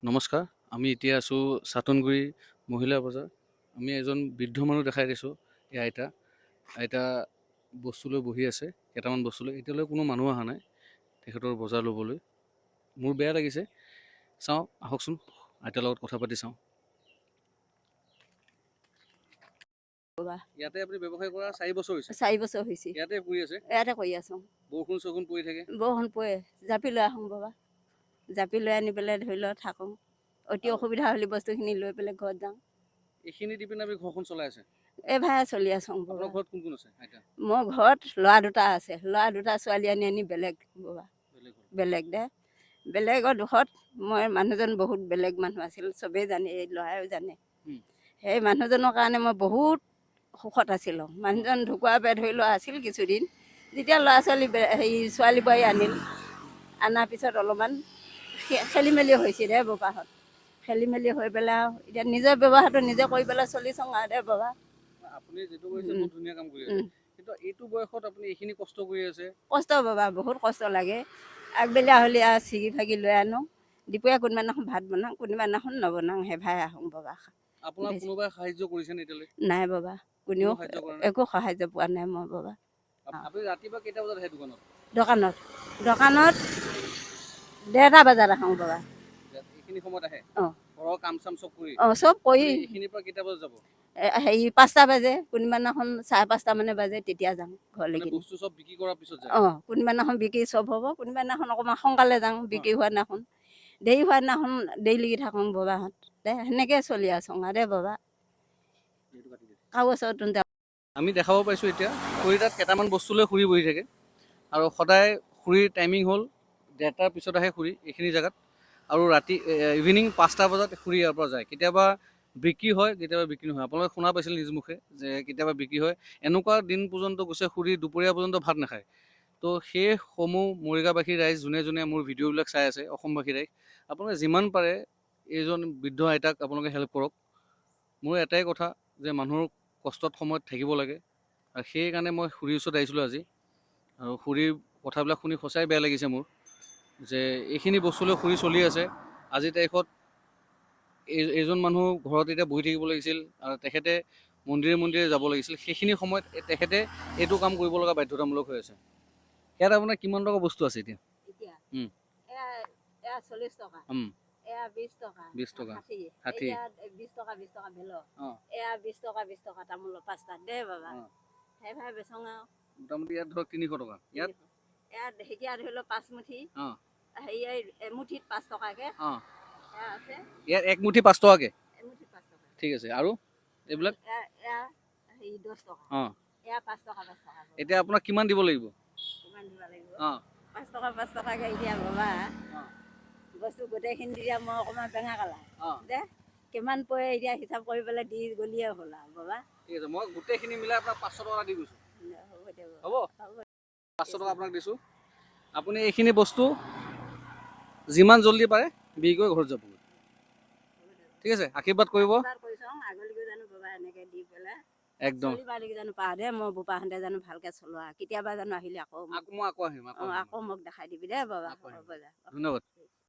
নমস্কাৰ, আমি এতিয়া আছোঁ চাটনগুৰি মহিলা বজাৰ। আমি এজন বৃদ্ধ মানুহ দেখাই দিছোঁ। এই আইতা আইতা বস্তু লৈ বহি আছে, কেইটামান বস্তু লৈ। এতিয়ালৈ কোনো মানুহ অহা নাই তেখেতৰ বজাৰ ল'বলৈ। মোৰ বেয়া লাগিছে। চাওঁ আহকচোন, আইতাৰ লগত কথা পাতি চাওঁ। ইয়াতে আপুনি ব্যৱসায় কৰা 4 বছৰ হৈছে? 4 বছৰ হৈছে। ইয়াতে কৰি আছে? ইয়াতে কৰি আছোঁ। বৰষুণ চৰষুণ পৰি থাকে? বৰষুণ পৰে, জাপি লৈ আহোঁ বাবা। জাপি লৈ আনি পেলাই ধৰি লওক থাকোঁ। অতি অসুবিধা হ'লে বস্তুখিনি লৈ পেলাই ঘৰত যাওঁ। এইখিনি দি পিনে আপুনি ঘৰখন চলাই আছে? এইভাগে চলি আছোঁ বাবা। আপোনাৰ ঘৰত কোন কোন আছে আইতা? মোৰ ঘৰত ল'ৰা দুটা আছে। ল'ৰা দুটা ছোৱালী আনি আনি বেলেগ বাবা। বেলেগ হ'ল। বেলেগ দে, বেলেগৰ দুখত মই মানুহজন বহুত বেলেগ মানুহ আছিল, চবেই জানে, এই ল'ৰায়ো জানে। সেই মানুহজনৰ কাৰণে মই বহুত সুখত আছিলোঁ। মানুহজন ঢুকোৱাৰ পৰা ধৰি লোৱা আছিল কিছুদিন, যেতিয়া ল'ৰা ছোৱালী হেৰি ছোৱালী বোৱাৰী আনিল, অনাৰ পিছত অলপমান খেলি মেলি হৈছিল দে বাবাহঁত। খেলি মেলি হৈ পেলাই আৰু এতিয়া নিজৰ ব্যৱহাৰটো নিজে কৰি পেলাই চলিছোং আৰু দে বাবা। আপুনি যিটো কৰিছে বহুত ধুনীয়া কাম কৰি আছে। কিন্তু এইটো বয়সত আপুনি এইখিনি কষ্ট কৰি আছে। কষ্ট বাবা, বহুত কষ্ট লাগে। আগবেলা হ'লে আৰু ছিগি ভাগি লৈ আনো। দুপৰীয়া কোনোবা দিনাখন ভাত বনাওঁ, কোনোবা দিনাখন নবনাওঁ, সেইভাগে আহোঁ বাবা। আপোনাক বেছি। কোনোবাই সাহায্য কৰিছে নে এতিয়ালৈ? নাই বাবা, কোনেও কোনো সাহায্য কৰা নাই? একো সাহায্য পোৱা নাই মই বাবা। আপুনি ৰাতিপুৱা কেইটা বজাত আহে দোকানত? দোকানত 1:30 বজাত আহোঁ বাবা। এইখিনি সময়ত আহে? অঁ। ঘৰৰ কাম চাম চব কৰি? অঁ, চব কৰি। আপুনি এইখিনিৰ পৰা কেইটা বজাত যাব? হেৰি 5টা বাজে, কোনোবা দিনাখন 5:30 মানে বাজে, তেতিয়া যাওঁ ঘৰলৈ। মানে কিনি বস্তু চব বিক্ৰী কৰাৰ পিছত যায়? অঁ, কোনোবা দিনাখন বিক্ৰী চব হ'ব, কোনোবা দিনাখন অকণমান সোনকালে যাওঁ, বিক্ৰী হোৱা দিনাখন। দেৰি হোৱা দিনাখন দেৰিলৈকে থাকোঁ বাবাহঁত। দে সেনেকৈ চলি আছোঁ আৰু দে বাবা। এইটো কাটি দিয়ক। কাৰো ওচৰতো যাব আমি দেখাব পাইছোঁ এতিয়া খুৰী তাত কেইটামান বস্তু লৈ খুৰী বহি থাকে। আৰু সদায় খুৰীৰ টাইমিং হ'ল 1:30ৰ পিছত আহে খুৰী এইখিনি জেগাত। আৰু ৰাতি ইভিনিং 5টা বজাত খুৰী ইয়াৰ পৰা যায়। কেতিয়াবা বিক্ৰী হয়, কেতিয়াবা বিক্ৰী নহয়। আপোনালোকে শুনা পাইছিল নিজ মুখে যে কেতিয়াবা বিক্ৰী হয়। এনেকুৱা দিন পৰ্যন্ত গৈছে খুৰী দুপৰীয়া পৰ্যন্ত ভাত নাখায়। তো সেইসমূহ মৰিগাঁওবাসী ৰাইজ, যোনে যোনে মোৰ ভিডিঅ'বিলাক চাই আছে, অসমবাসী ৰাইজ, আপোনালোকে যিমান পাৰে এইজন বৃদ্ধ আইতাক আপোনালোকে হেল্প কৰক। মোৰ এটাই কথা যে মানুহৰ কষ্টত সময়ত থাকিব লাগে। আৰু সেইকাৰণে মই খুৰীৰ ওচৰত আহিছিলোঁ আজি। আৰু খুৰীৰ কথাবিলাক শুনি সঁচাই বেয়া লাগিছে মোৰ, যে এইখিনি বস্তু লৈ খুৰী চলি আছে। আজিৰ তাৰিখত এইজন মানুহ ঘৰত এতিয়া বহি থাকিব লাগিছিল আৰু তেখেতে মন্দিৰে মন্দিৰে যাব লাগিছিল। সেইখিনি সময়ত তেখেতে এইটো কাম কৰিব লগা বাধ্যতামূলক হৈ আছে। ইয়াত আপোনাৰ কিমান টকা বস্তু আছে এতিয়া? এতিয়া এয়া 40 টকা, এয়া 20 টকা, 20 টকা, 60, 60, এয়া 20 টকা, 20 টকা ভেল, এয়া 20 টকা, 20 টকা তামোলৰ 5টা দে বাবা। সেইভাগে বেচোঁ আৰু। মোটামুটি ইয়াত ধৰক 300 টকা ইয়াত। এয়া ঢেকীয়া ধৰি লওক 5 মুঠি, হেৰি এই এমুঠিত 5 টকাকে। এয়া আছে। ইয়াত এক মুঠি 5 টকাকে? এমুঠিত 5 টকা। ঠিক আছে। আৰু এইবিলাক? এয়া হেৰি 10 টকা। এয়া 5 টকা, 5 টকা। এতিয়া আপোনাক কিমান দিব লাগিব? কিমান দিব লাগিব? 5 টকা, 5 টকাকে এতিয়া বাবা। বস্তু গোটেইখিনি তেতিয়া মই অকণমান বেঙা কালা দে, কিমান পৰে এতিয়া হিচাপ কৰি পেলাই দি গ'লিয়ে হ'ল আৰু বাবা। ঠিক আছে, মই গোটেইখিনি মিলাই আপোনাক 500 টকা দি গৈছোঁ। হ'ব দে বাবা। হ'ব? হ'ব। 500 টকা আপোনাক দিছোঁ। আপুনি এইখিনি বস্তু যিমান জল্দি পাৰে বিক্ৰী কৰি ঘৰত যাবগৈ। ঠিক আছে, আশীৰ্বাদ কৰিব। আশীৰ্বাদ কৰিছোঁ, আগলৈকে জানো বাবা এনেকে দি পেলাই একদম। চলিবা লাগি জানো পাৰা দে। মই বোপাহঁতে জানো ভালকে চলোৱা, কেতিয়াবা জানো আহিলে আকৌ আকৌ মই আকৌ আহিম, আকৌ আহিম। আকৌ মোক দেখাই দিবি দে বাবা। আকৌ আহিম। হ'ব যা। ধন্যবাদ।